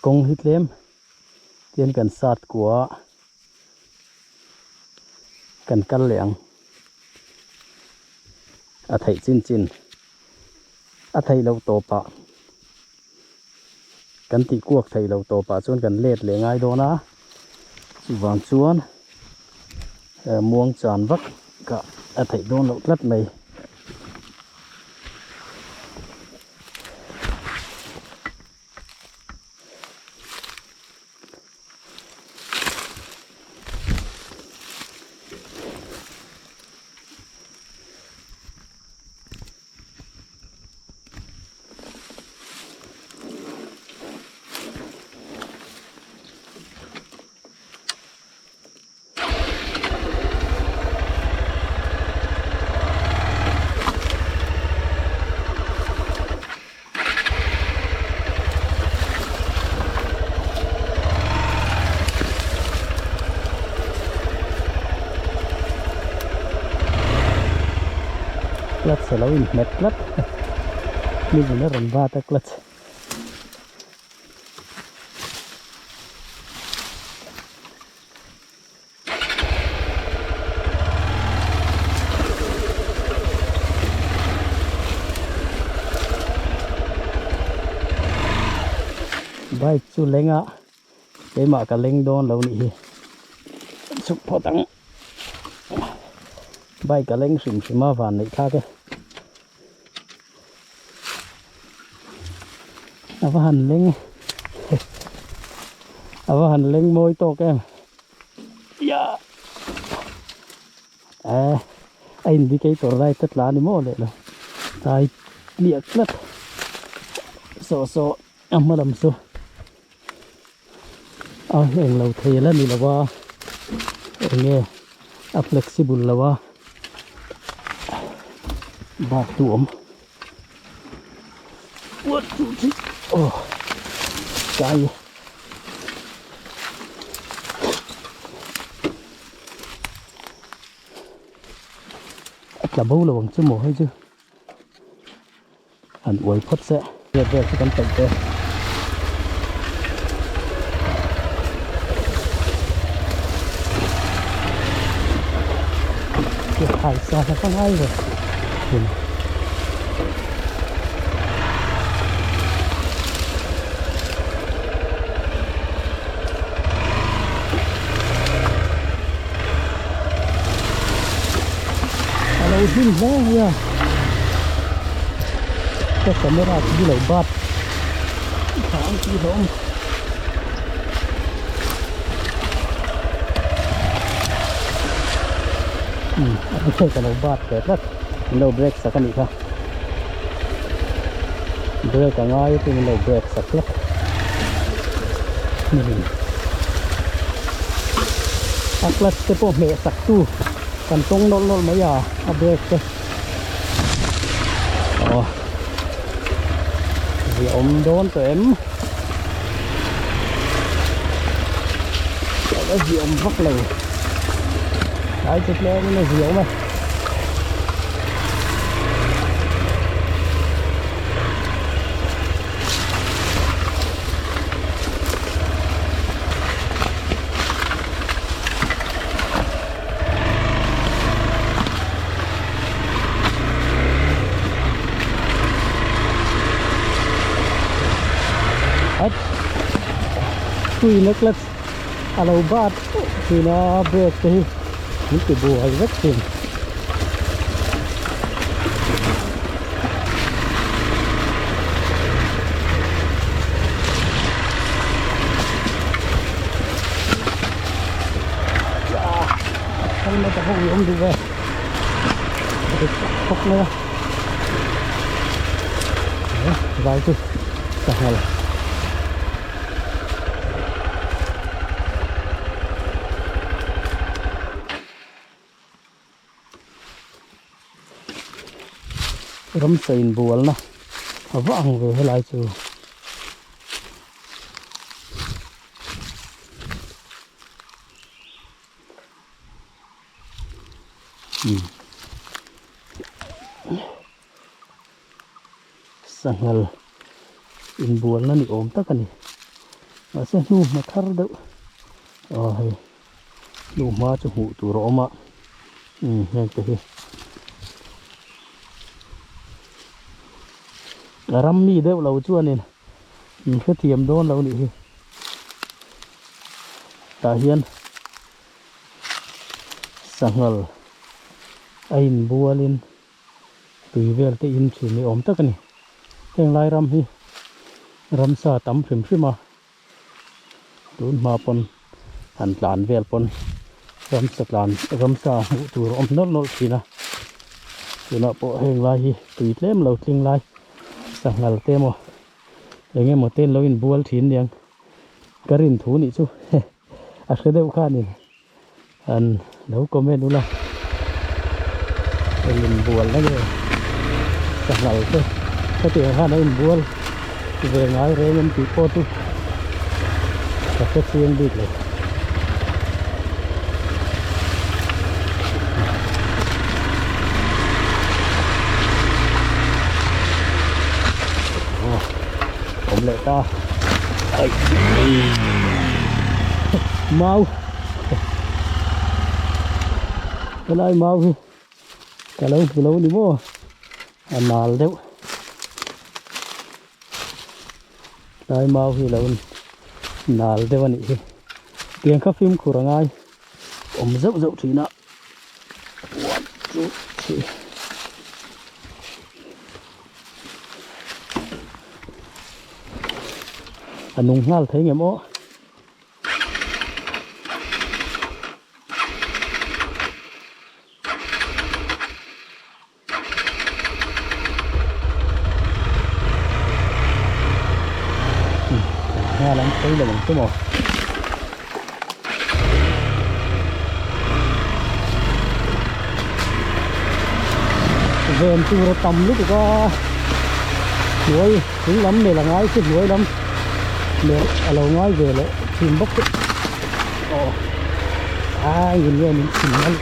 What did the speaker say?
Kawng hi tlem tian kan sat kua a, kan kal leh ang. A theih chin chin a theih loh tawpah kan tih kuak theih loh tawpah chuan kan let leh ngai dawn a, chuvang chuan muang chan vak kah a theih dawn loh tlat mai. Clutch a lo inhmet tlat hnim in a rawn bat a clutch. Bike chu leng a keimah ka leng dawn lo nih hi chhuk phawt ang bike a leng hrim hrim a van neih thlak e a va han leng a va han leng mawi tawk em. Ya eh a indicator light a tla a ni maw leh lo tlai tliak tlat saw saw a hma lam chu a eng lo thei la ni lo a eng nge a flexible lo a bak tu awm one two three oh kai. A tla bo lo ang chu maw hei chu han uai phawt se vel vel chu kan peih te hai sa kha ka ngai ve A lo hlim hle mai a ka camera chu hi lo bat tha ang tih hlawm umm a hei ka lo bat ve tlat. Min lo break sak a nih kha break a ngai chu min lo break sak hlek a clutch te pawh hmeh sak tu kan tawng nawlh nawlh mai a a break te aw ziah awm dawn tawh em a ziah awm vak lo tlai chu tlem in a ziah awm e. Tui na clutch a lo bat thin a brake te hi min ti buai vek thin. Helmet a bawk ni awm duh ve a khawp mai a vai chu sanghal Ramsa inbualna a va ang ve helai chu. Sanghal inbualna ni awm tak a ni. Mahse hnu hma thar deuh aw hei hnu hma chu hmuh tur a awm a umm heng te hi a ram mi deuh lo chuanin min hrethiam dawn lo nih hi tah hian sanghal a inbualin tui vel te in thin ni awm tak a ni. Heng lai ram hi ramsa tam hrim hrim a, tun hma pawn han tlan vel pawn ramsa tlan ramsa hmuh tur a awm nawlh nawlh thin a, tunah pawh heng lai hi tui tlem lo tling lai sanghal te emaw eng emaw te an lo inbual thin aniang ka rin thu nih chu a hre deuh khanin. An lo comment ula eng inbual na nge sanghal te hetiang khan a inbual ve ngai reng em tih pawh chu ka hre chiang bik lo. Awm leh ta ai mau. Helai mau hi ka lo hmu lo ni maw a nal deuh tlai mau hi lo nal deuh a nih hi tiang kha fimkhur a ngai awm zeuh zeuh thin a one two three. A nung nghal thei ngem aw. Nga lam phei lo ang chu maw. Ven tur a tam lutuk a hnuai chung lam mel a ngai chu hnuai lam mel a lo ngai ve leh thin bawk chu aw a engin nge min chim nalh.